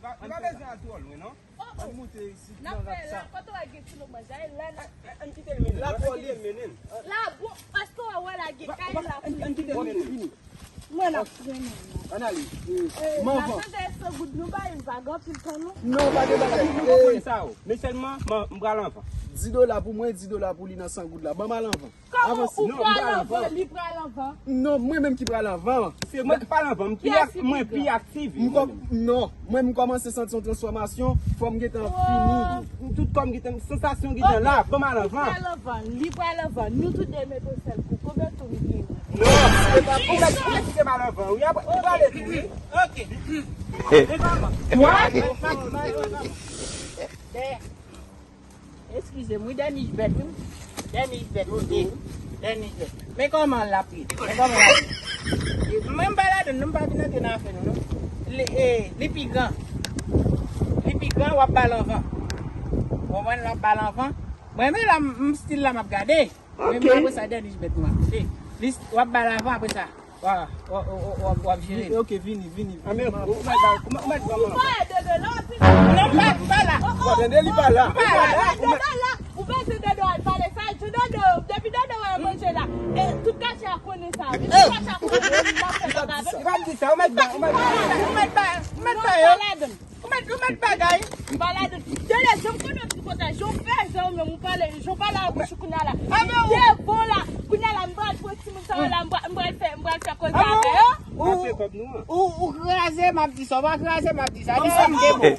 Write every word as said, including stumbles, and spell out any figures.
Li pa bezwen al twò lwen, non. Ann moute isit nan rak sa. Kote w wè gen ti lòt manje? Ann kite l mennen. La pòlis. La bon, èske w wè la gen kay la pou li? Ann kite l mennen. Mwen ap trennen. Ann ale. M anvan. Nan san goud nou bay, li pa gen anpil tan non. Non, pa gen bagay. Men sèlman, m pral anvan. Dis dola pou mwen, dis dola pou li nan san goud la. Ban m al anvan. Kòman ou pral anvan, li pral anvan? Non, mwen menm ki pral anvan. Se mwen ki pral anvan, m pi ak-, mwen pi aktif. Non, mwen m kòmanse santi yon transfòmasyon, fò m gentan fini. Tout kò m gentan, sansasyon gentan la, ban m al anvan. Li pral anvan, li pral anvan. Nou tou de met yon sèl kou. Konbyen tou m gen? Non, se pa pou mèt, se pa anvan. Wi, apre, ou prale tou, wi. Ok. Eskize m, wi, dènij bèt, wi. Dènij bèt, wi. Dènij bèt. Men kòman l ap ye? Men kòman l ap ye? Mwen, m pa ladann, non, m pa vin antre nan afè nou, non. Li, e, li pi gran. Li pi gran, w ap ba l anvan. Ou konprann, l ap ba l anvan. Mwen, men la, m, m stil la, m ap gade. Men, men apre sa, dènij bèt nou ap monte. Li, w ap ba l anvan, apre sa. Wa, w, w, w, w, w ap jere. Ok, vini, vini, vini. Ou pa ede dodo la, ou pa la. Ou pa ede dodo la. Ou pa ede dodo al pale sa, di dodo, depi dodo wè manje la. E, tout katye a konnen sa. Tout katye a konnen sa. Ou pa di sa, ou mèt ba, ou mèt ba. Ou mèt ba, ou mèt ba yo. Ou mèt, ou mèt bagay. M pa ladann. Tande, jan m konnen w tripotay, jan w fè, jan w menm ou pale, jan w pale a bouch ou kounye a la. Li devan w la. Kounye a la, m pral pran timoun sa yo la, m pral, m pral fè, m pral fè koze avè yo. Ou, ou, ou kraze, m ap di sa. Ou pa kraze, m ap di sa. Dèyè m te bon.